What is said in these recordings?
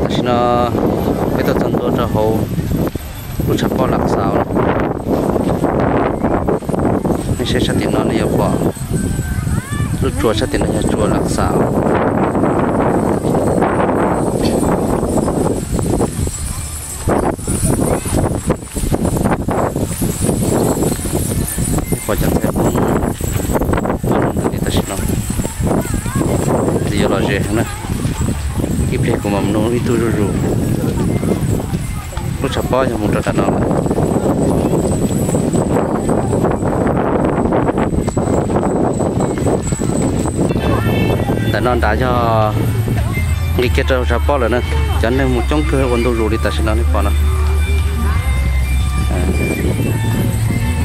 Tam sim no peb tuaj txog ntua rau hauv lub tshav pob Lam Xaus. Nej saib sab tim no nej yuav pom lub tsua sab tim no yog tsua Lam Xaus. Pom cov ntxhais Hmoob ntawm li tam sim no, nws yuav lom zem heev na. Ib pliag kuv mam nug ib tug zuj zus. Lub tshav pob yog mus rau nram no lawm. Ntawm no nrad yog nqis kiag rau tshav pob lawm na. Cov neeg mus coob kawg ua ntu zus li tam sim no nej pom no.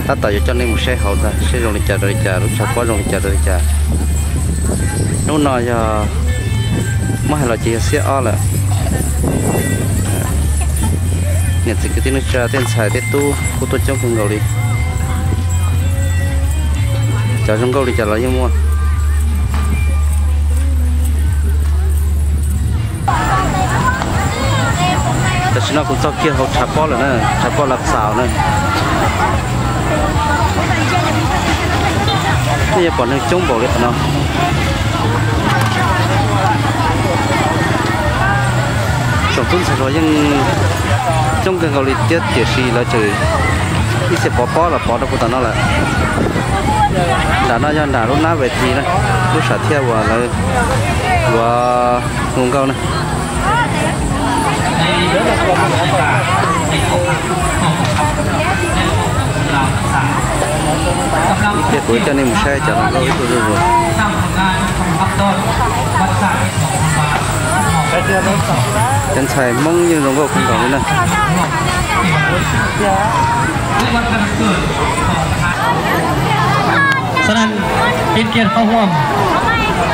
Tab tom yuav coj nej mus saib hauv ntag seb zoo li cas rau li cas, lub tshav pob zoo li cas rau li cas. Hnub no yog muab hais los ces yog xiab ob lawm. Niam txiv kwv tij neej tsa tej ntxhais tej tub kuj tuaj coob kawg nkaus li. Cov zoo nkauj li cas los yeej muaj. Tam sim no kuv txog kiag hauv tshav pob lawm na, tshav pob Lam Xaus na. Nej yuav pom neeg coob npaum li qhov no. Tsoom tub ntxhais hluas yeej coob kawg nkaus li thiab tiam sis lawv tseem ib txhia pov pob los pov rau kuv tom no lawm. Nram no yog nram lub nab ves this na, lub sam thiaj uas lawv yuav hu nkauj na. Ib pliag kuv coj nej mus saib cov hluas nkauj ib tug zuj zus. Cov ntxhais Hmoob yeej zoo nkauj kawg nkaus li na. ฉะนั้น เป็นเกียรติเข้าร่วม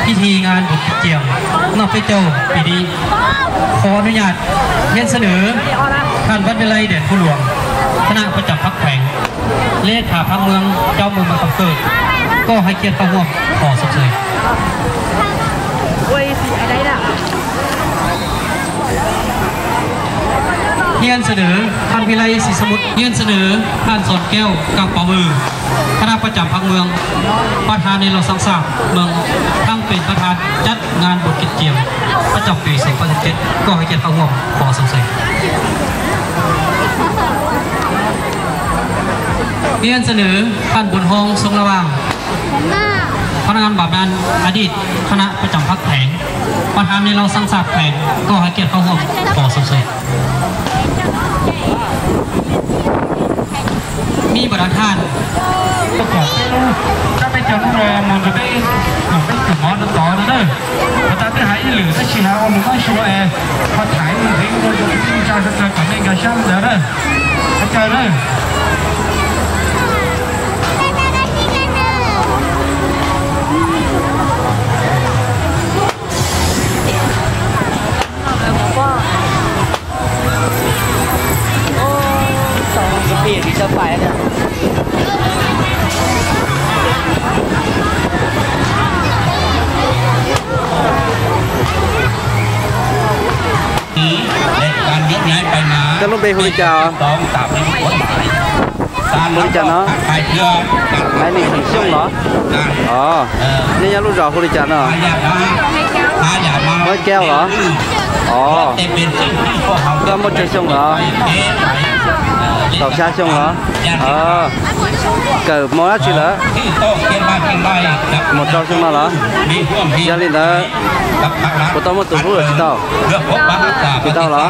พิธีงานบุญเกียรติเจียมนอกพระเจ้าปีนี้ ขออนุญาตเรียนเสนอ ท่านวัดวิไลเด่นภูหลวง คณะประจำพรรคแขวง เลขาพรรคเมือง เจ้าเมืองบังกำเกิด ก็ให้เกียรติเข้าร่วมขอชมเชย ยื่นเสนอท่านวิไลศรีสมุทร ยื่นเสนอท่านสอนแก้ว กังปาเวอร์ คณะประจำพรรคเมือง ประธานในเหล่าสังสาบเมือง ทั้งเป็นประธานจัดงานบุญกิจเจียมประจำปีสองพันสิบเจ็ด ก็ให้เกียรติเข้าร่วมขอสงสัย เรียนเสนอท่านบุญฮอง ทรงระหว่าง พนักงานบำนาญอดีตคณะประจำพรรคแขวง ประธานในเหล่าสังสาบแขวง ก็ให้เกียรติเข้าร่วมขอสงสัย มีบรรดาท่าน Các peb cov hnub no mus nrog peb koom peb cov mov no tod no na. Puas tas twb hais ib lwm tab sis hais ua lus Hmoob xyuas es ho tham ib lwm ntev ua rau peb tsa sawv daws kom nej nkag siab ntawd na. Ua tsaug na. Koj lub npe hu li cas? Hu li cas no? Maiv Nees Xeem Xyooj los? Os, nej nyob lub zos hu li cas no? Muab Kauj los? Os, koj muaj tsawg xyoo los? Kaum xya xyoo los? Kawm hmo dab tsi lawm? Mus rau xyoo no los? Yog li ntawd, puas tau muaj tus hlub los tsis tau? Tsis tau los?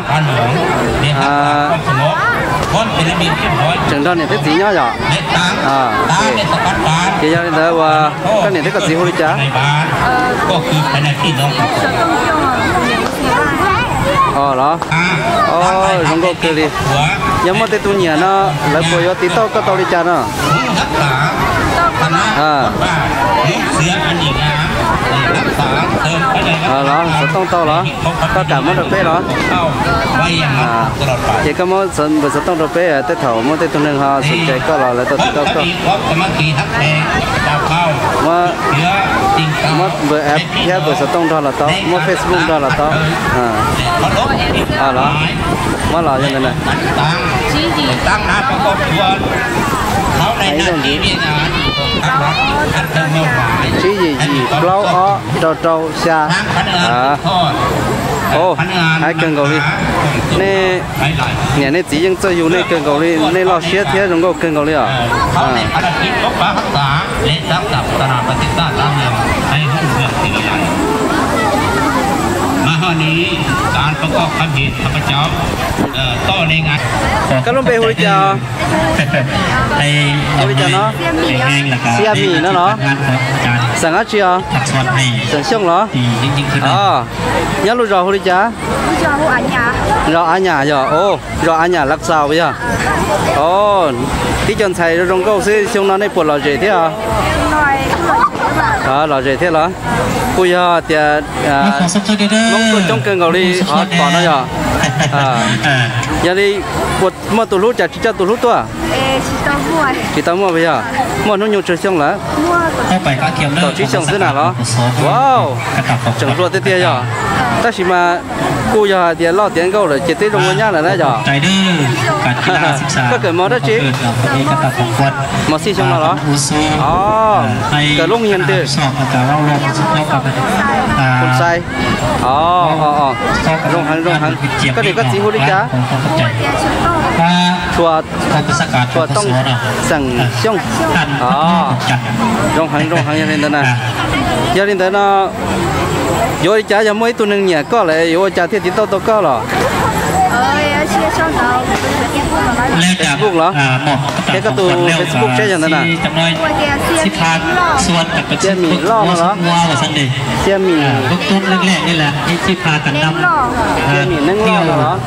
Tseem nrog niam thiab txiv nyob yom? Ces yog li ntawd uas koj niam thiab koj txiv hu li cas? Os los? Os, zoo nkauj kawg li. Yog muaj tej tug nyiam no, lawv puas yuav tiv tauj koj tau li cas no? Los xov tooj tau los? Koj kam muab rau peb los? Ces koj muab npawb xov tooj rau peb, tej thaum muaj tej tug neeg ho xom cai koj los lawv tau tiv tauj koj. Muab npawb app thiab npawb xov tooj nrog los tau, muab Facebook nrog los tau. Los, muab los yog ntawd na. Tsib yim yim plaub ob rau rau xya. Hais kawg nkaus li. Nej niam nej txiv yeej txawj yug nej kawg nkaus li, nej loj siab thiab zoo nkauj kawg nkaus li os. Koj lub npe hu li cas? Hu li cas no? Xia Mim no los? Xeem dab tsi os? Xeem Xyooj los? Nyob lub zos hu li cas? Zos A Nyam yog, zos A Nyam Lav Xaus yog. Tib co ntxhais zoo nkauj xwb, xyoo no nej puas lom zem thiab? Lom zem thiab los? Kuj yog tias Hmoob tuaj coob kawg nkaus li qhov pom no yog. Yog li puas muaj tus hlub cas tsis coj tus hlub tuaj? Tsis tau muaj puas yog? Muaj hnub nyoog tsawg xyoo lawm? Kaum tsib xyoo xwb na los? Wow, tseem hluas tiag tiag yog. Tab sis mas kuj yog hais tias loj tiav nkauj lawm ces twb zoo ua nyab lawm na yog. Koj kawm mos dab tsi? Mos xij xyoo no los? Kawm lub yees twg? Xais. Zoo heev zoo heev. Koj niam koj txiv hu li cas? Tshua Tooj, Xeem Xyooj. Zoo heev zoo heev yog li ntawd na. Yog li ntawd no yuav ua li cas, yog muaj ib tug neeg nyiam koj lawm yuav ua cas thiaj tiv tauj tau koj los? Facebook los? Thiab koj tus Facebook seb yog ntawd na. Xia Mim Loj no los? Xia Mim, Xia Mim Neeb Loj no los?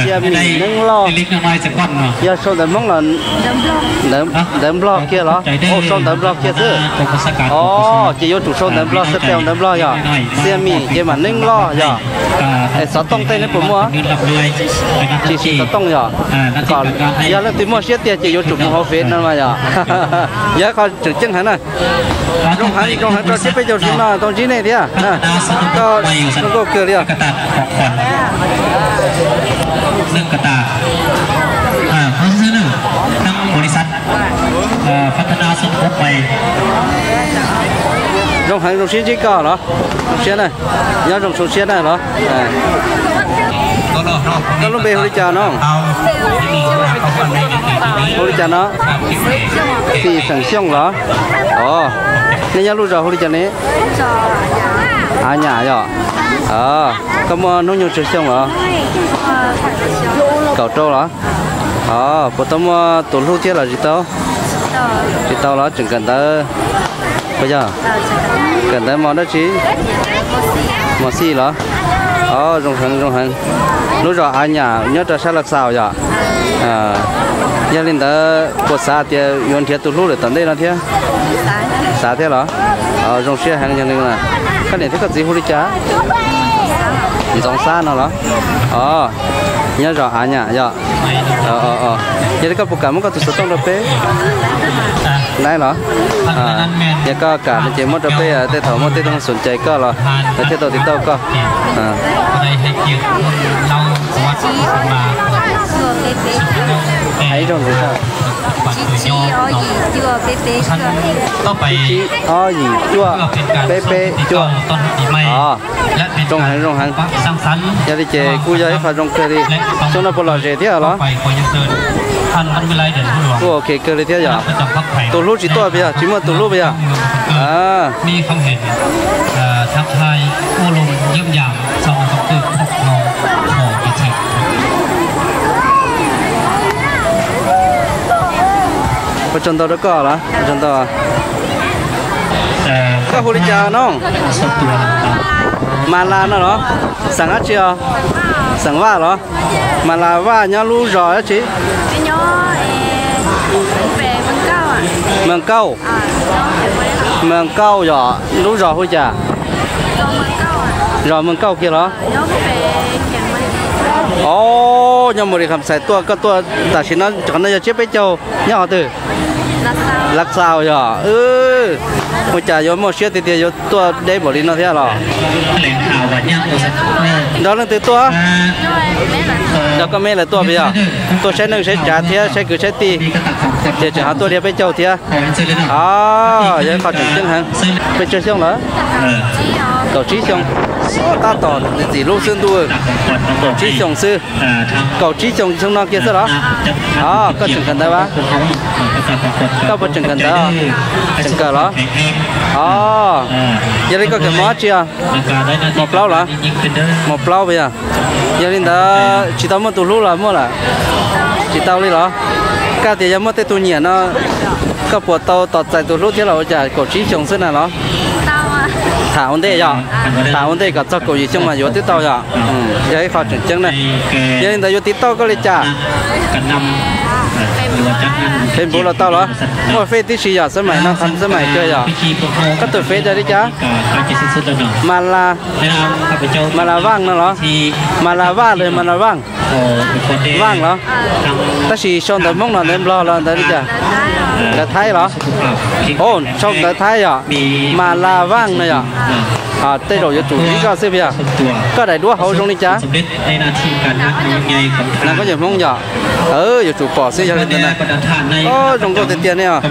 Xia Mim Neeb Loj. Yog sau ntawv Hmoob los ntawv Nplog kiag los? Ua sau ntawv Nplog kiag xwb. Os, ces yuav tsum sau ntawv Nplog, spell ntawv Nplog yog Xia Mim ces mam Neeb Loj yog. Es xov tooj tej neb puas muaj? Tsis siv xov tooj yog. Kom yog leej twg muaj siab tiag ces yuav tsum mus hauv Face no mas yog. Yog ib qho tseem ceeb heev na. Zoo heev zoo heev rau siab peb caug sim no tau ntsib nej thiab. Koj zoo nkauj kawg li os. Zoo heev zoo siab ntsib koj los? Zoo siab na. Nyob zoo zoo siab na los? Koj lub npe hu li cas no? Hu li cas no? Xi Xeem Xyooj los? Os, nej nyob lub zos hu li cas ne? A Nyam yog. Koj muaj hnub nyoog tsawg xyoo los? Kaum rau los? Os, puas tau muaj tus hlub thiab los tsis tau? Tsis tau los tseem kawm ntawv? Puas yog? Kawm ntawv mos dab tsi? Mos xij los? Os, zoo heev zoo heev. Lub zos A Nyam nyob rau sab Lav Xaus yog? Yog li ntawd puas xav tias yuav nrhiav tus hlub lawm tom ntej no thiab? Xav thiab los? Os, zoo siab heev yog li na. Koj niam thiab koj txiv hu li cas? Ntxoov Xab no los? Os, nyob zos A Nyam yog? Yog li koj puas kam muab koj tus xov tooj rau peb? Laib los? Yog koj kam no ces muab rau peb, tej thaum muaj tej tug xom cai koj los lawv thiaj tau tiv tauj koj. Hais ib zaug ntxiv. Tsib tsib ob yim cuaj peb peb cuaj. Os, zoo heev zoo heev. Yog li ces kuj yog ib qho zoo kawg li. Xyoo no puas lom zem thiab los? Kuj ok kawg li thiab yog. Tus hlub tsis tuaj puas yog? Tsis muaj tus hlub puas yog? Ua tsaug ntau rau koj los, ua tsaug ntau. Koj hu li cas no? Mas Las no los? Xeem dab tsi os? Xeem Vaj los? Mas Las Vaj nyob lub zos dab tsi? Mees Kauj. Mees Kauj yog lub zos hu cas? Zos Mees Kauj kiag los? Os, nyob Mus Lis Kham Xais tuaj, koj tuaj tam sim no, qhov no yog tsiab peb caug nyob qhov twg? Lav Xaus yog. Ua cas yuav muaj siab tiag tiag yuav tuaj deb npaum li no thiab los? Nrog leej twg tuaj? Nrog koj me lawv tuaj puas yog? Tuaj saib neej saib tsav thiab saib kwv saib tij, ces tseem ho tuaj liag peb caug thiab. Yog ib qho tseem ceeb heev. Pes tsawg xyoo lawm? Kaum tsib xyoo. Tab tom ntxim hlub xwb ntuj. Kaum tsib xyoo xwb. Kaum tsib xyoo xyoo no kiag xwb los? Koj tseem kawm ntawv as? Koj puas tseem kawm ntawv? Tseem kawm los? Yog li koj kawm mos dab tsi os? Mos plaub los? Mos plaub puas yog? Yog li ntawd tsis tau muaj tus hlub los muaj lawm? Tsis tau li los? Koj tias yog muaj tej tug nyiam no, koj puas tau tos txais tus hlub thiab los ua cas kaum tsib xyoo xwb na los? Tham ua ntej yog, tham ua ntej kom txog kaum yim xyoo mas yuav twb tau yog. Yog ib qho tseem ceeb na. Yog li ntawd yuav tiv tauj koj li cas? Facebook los tau los? Muaj fej tib si yog xab maim no, xab maim kawg yog. Koj tus fej yog li cas? Mas Mas Las Vaj no los? Mas Las Vaj los Mas Las Vaj? Vaj los? Tab sis sau ntawv Hmoob los ntawv Nplog los ntawv li cas? Ntawv Thaib los? O, sau ntawv Thaib yog Mas Las Vaj no yog. Tej zaum yuav tsum ib koj xwb puas yog? Koj daim duab hauv zoo li cas? Koj yog Hmoob yog? Yuav tsum pom xwb yog li ntawd na. Zoo nkauj tiag tiag ne os.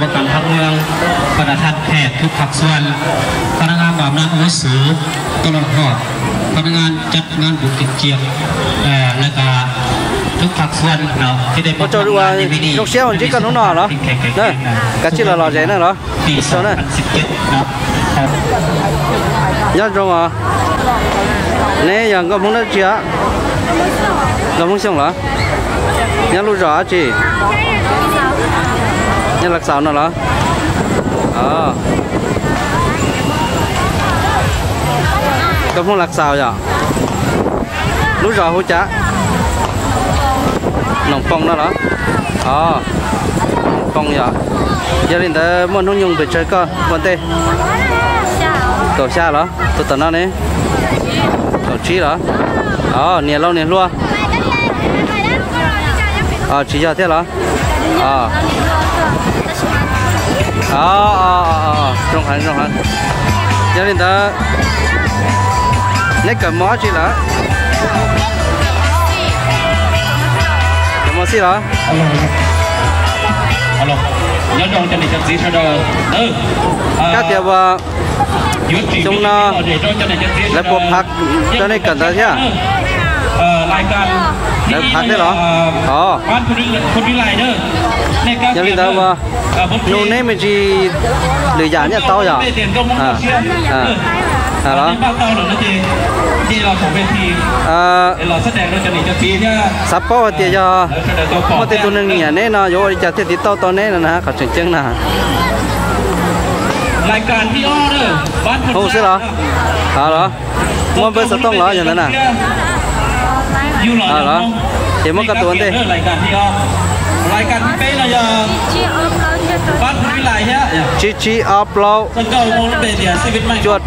Ua rau zoo siab uas ntsib koj hnub no los? Kav tsij los los zes na los. Nyob zoo os. Neb yog nkauj Hmoob dab tsi? Nkauj Hmoob Xyooj los? Nyob lub zos dab tsi? Nyob Lav Xaus no los? Nkauj Hmoob Lav Xaus yog? Lub zos hu cas? Noom Poom no los? Noom Poom yog. Yog li ntawd muaj hnub nyoog pes tsawg koj ua ntej? Kaum xya los? Tus tom no ne? Kaum tsib los? Niam laus niam hluas? Tsis yog thiab los? Zoo heev, zoo heev. Yog li ntawd neb kawm mos dab tsi lawm? Kawm mos xij los? Kab tias ua xyoo no lawv puas phav rau nej kawm ntawv thiab? Lawv phav thiab los? Os, yog li ntawd ua nug neb me ntsis lwm yam nyiaj tau yom? Los? Xav paub hais tias yog muaj tej tug neeg nyiam neb no yuav ua li cas thiaj tiv tauj tau neb no na, qhov tseem ceeb na. Hu xwb los? Los, muab npawb xov tooj los yog ntawd na. Los, ces muab koj tus ua ntej. Tsib tsib ob plaub cuaj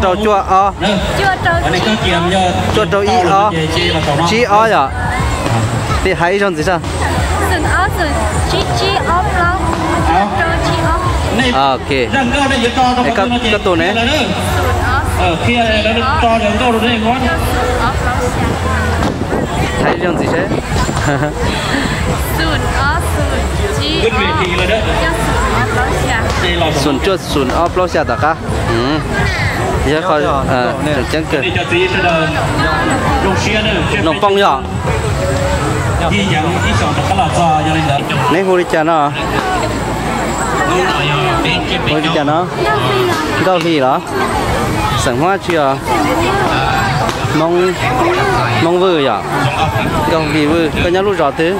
rau cuaj ob, cuaj rau ib ob, tsib ob yom. Li hais ib zaug ntxiv sab. Ok. Koj tus ne? Hais ib zaug ntxiv seb. Xoom cuaj xoom ob plaub xya tom qab. Yog qhov tseem ceeb kawg. Noom Poom yog? Neb hu li cas no? Hu li cas no? Nkauj Hli los? Xeem Hmoob dab tsi os? Hmoob Vwj yom? Nkauj Hli Vwj, koj nyob lub zos twg?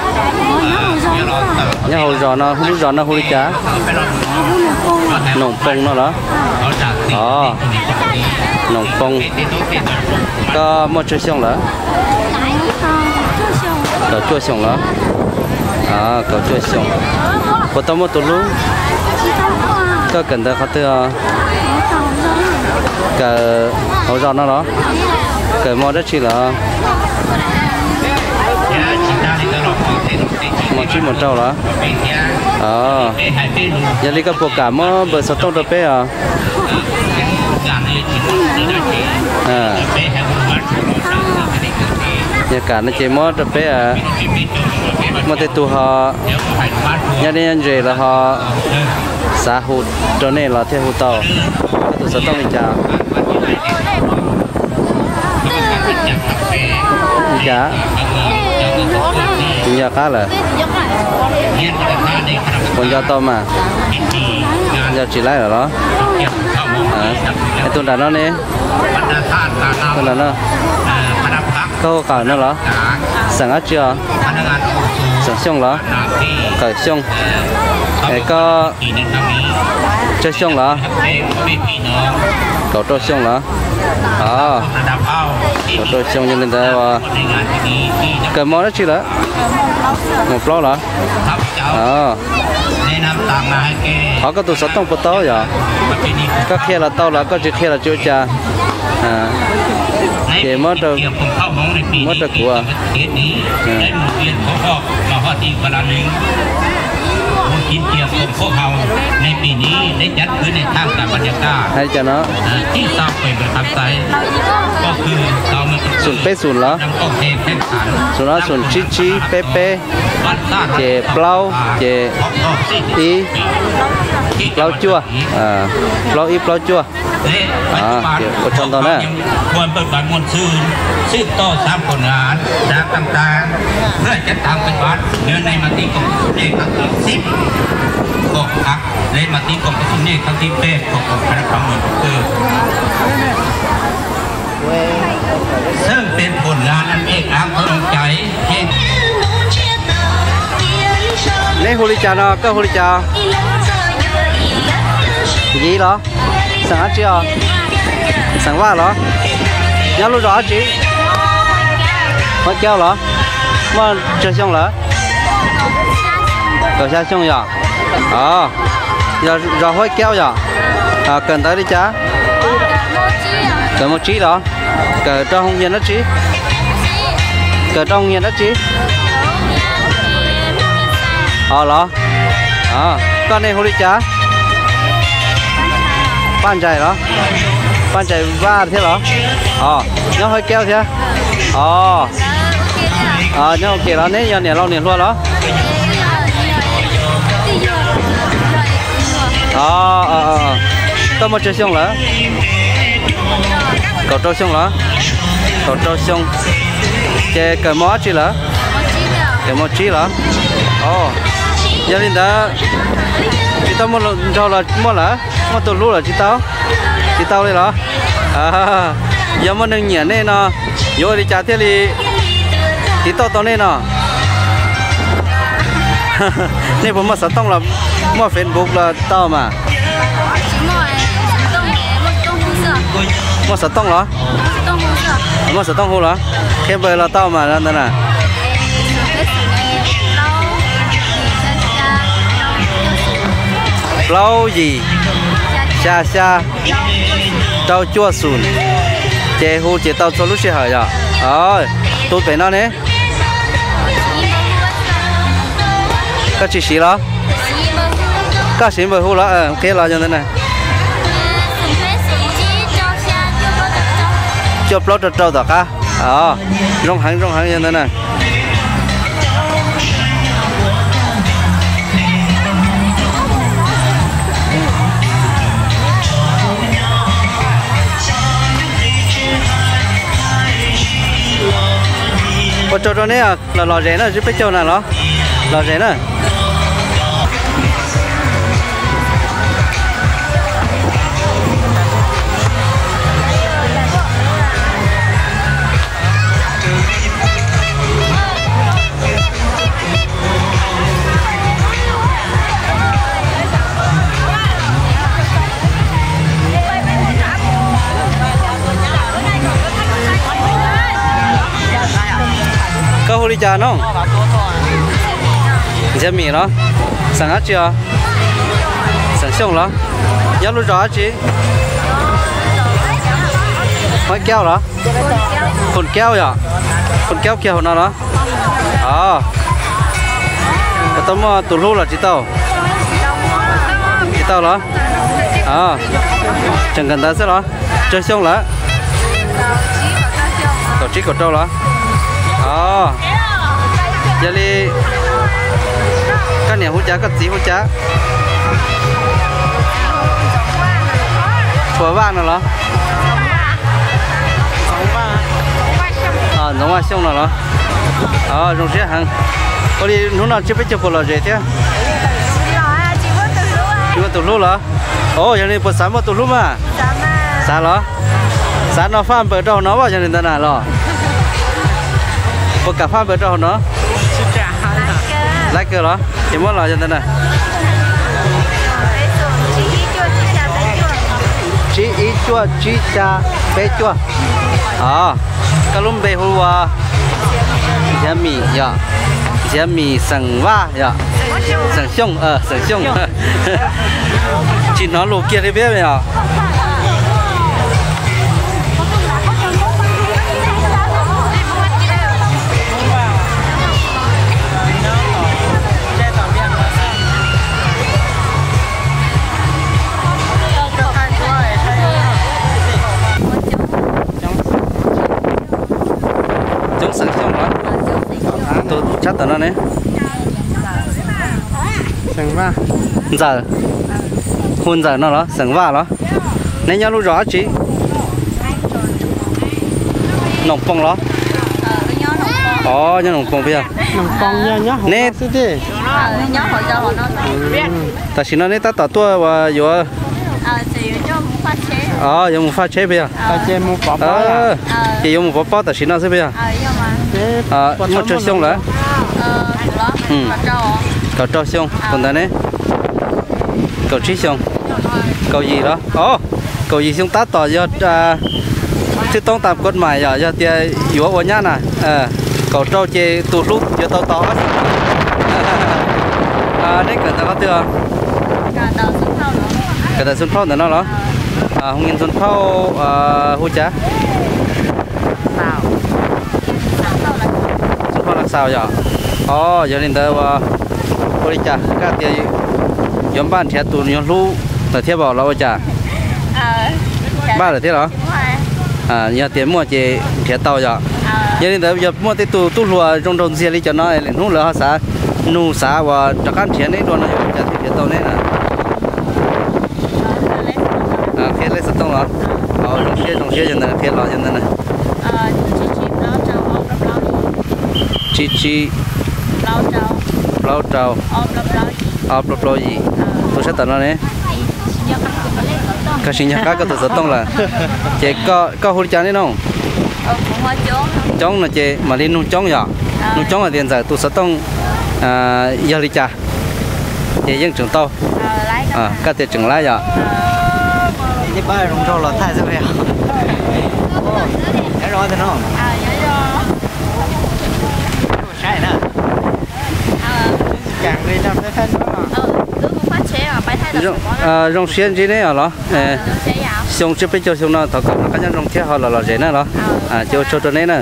Nyob hauv zos no, lub zos no hu li cas? Noom Poom no los? Os, Noom Poom. Koj muaj tsawg xyoo lawm? Kaum cuaj xyoo los? Kaum cuaj xyoo. Puas tau muaj tus hlub? Koj kawm ntawv qhov twg? Kawm hauv zos no los? Kawm mos dab tsi lawm? Mos tsib mos rau los? Yog li koj puas kam muab npawb xov tooj rau peb os? Yog kam no ces muab rau peb. Muaj tej tug ho nyob deb nyob ze los ho xav hu rau nej los thiaj hu tau. Koj tus xov tooj li cas? Li cas? Tsis nco qab lawm. Puas nco tau mas? Nco tsis laib lawm los? Tus nram no ne? Tus nram no. Koj hu qhov no los? Xeem dab tsi os? Xeem Xyooj los? Qawm Xyooj. Es koj Tsawg Xyooj los? Kaum rau Xyooj los? Kaum rau Xyooj, yog li ntawd kawm mos dab tsi lawm? Mos plaub los? Qhov koj tus xov tooj puas tau yom? Koj qhia los tau los koj tsis qhia los tsis ua cas. Ces muab rau kuv. Hais li cas no? Xoom peb xoom los? Xoom no xoom tsib tsib peb peb, ces plaub ces ib, plaub cuaj, plaub ib plaub cuaj. Ua tsaug ntau na. Neb hu li cas no, koj hu li cas? Yiv los? Xeem dab tsi os? Xeem Vaj los? Nyob lub zos dab tsi? Huab Kaub los? Muaj tsawg xyoo lawm? Kaum xya xyoo yom? Yog zos Huab Kaub yom? Kawm ntawv li cas? Kawm mos tsib los? Kawm rau hoo hias dab tsi? Kawm rau hoo hias dab tsi? Os los? Koj nej hu li cas? Paj Ntsais los? Paj Ntsais Vaj thiab los? Os, nyob Huab Kaub thiab. Os, nyob ua ke los? Neb yog niam laus niam hluas los? Os, koj muaj tsawg xyoo lawm? Kaum rau xyoo los? Kaum rau xyoo. Ces kawm mos dab tsi lawm? Kawm mos tsib los? Os, yog li ntawd tsis tau muaj nraug los muaj lawm? Muaj tus hlub lawm tsis tau? Tsis tau li los? Yog muaj neeg nyiam nej no yuav ua li cas thiaj li tiv tauj tau nej no? Nej puas muaj xov tooj los muaj Facebook los tau mas? Muaj xov tooj los? Muaj xov tooj hu los? Qhia npawb los tau mas ntawd na. Plaub yim xya xya rau cuaj xoom. Ces hu ces tau txhua lub sij hawm yom? Tus pem no ne? Koj tsis siv los? Koj siv npawb hu los? Qhia los yog ntawd na. Cuaj plaub rau rau tom qab. Zoo heev zoo heev yog ntawd na. Ua tsaug rau neb, los lom zem na, peb caug na los, lom zem na. Koj hu li cas no? Ntxhiab Mim los? Xeem dab tsi os? Xeem Xyooj los? Nyob lub zos dab tsi? Huab Kaub los? Khoom Kaub yom? Khoom Kaub kiag hauv no los? Os, puas tau muaj tus hlub los tsis tau? Tau los? Tseem kawm ntawv xwb los? Tsawg xyoo lawm? Kaum tsib kaum rau los? Yog li koj niam hu cas, koj txiv hu cas? Tshuav Vaj no los? Ntxoov Vaj Xyooj no los? Zoo siab heev. Ua li hnub no tsiab peb caug puas lom zem thiab? Tsis muaj tus hlub los? Yog li puas xav muaj tus hlub mas? Xav los? Xav no faj npawg rau hauv no, yog li ntawd na los? Puas kam faj npawg rau hauv no? Laiv kawg los? Ces muab los yog ntawd na. Tsib ib cuaj tsib xya peb cuaj. Koj lub npe hu ua Ntxiav Mim yom? Ntxiav Mim xeem Vaj yom? Xeem Xyooj, xeem Xyooj. Tsis hnov lus kiag li peb yom? Coob xeem Xyooj los? Tus tshab tom no ne? Ntxawm. Hu Ntxawm no los? Xeem Vaj los? Neb nyob lub zos dab tsi? Noom Poom los? Os, nyob Noom Poom puas yog? Neb, tam sim no neb tab tom tuaj uas yuav, yuav mus faj tsheb puas yog? Ces yuav mus pov pob tam sim no xwb puas yog? Muaj tsawg xyoo lawm? Kaum rau xyoo. Tus ntawd ne? Kaum tsib xyoo. Kaum yim los? Os, kaum yim xyoo tab tom yog thwj toob tam kod mais yom, yog tias yuav ua nyab na. Kaum rau ces tus hlub yuav tau tos ob xyoos. Neb kawm ntawv qhov twg? Kawm ntawv Xub Phauj ntawm no los? Hu Xub Phauj hu cas? Xub Phauj Laj Xaus yom? Os, yog li ntawd ua, ua li cas koj tias yuav npaj nrhiav tus nyuag hlub lawm thiab los ua cas? Npaj lawm thiab los? Yog tias muaj ces nrhiav tau yom? Yog li ntawd yog muaj tej tus tub hluas zoo nraug ntxiag li cov no es lwm hnub lawv ho xav nug xav uas rov qab nrhiav neb dua no yuav ua cas thiaj nrhiav tau neb na? Qhia lej xov tooj los? Zoo siab, zoo siab, yog ntawd qhia los yog ntawd na. Tsib tsib plaub rau ob plaub plaub yim. Tus sab tom no ne? Koj sim nco qab koj tus xov tooj lawm. Ces koj hu li cas ne no? Coob no ces mam li nug Coob yom. Nug Coob hais tias Ntxawm tus xov tooj yog li cas, ces yeej tseem tau. Koj tias tseem laib yom? Zoo siab ntsib neb os los. Xyoo tsiab peb caug xyoo no thov kom noj qab nyob zoo thiab ho los lom zem na los. Ces ua tsaug rau neb na.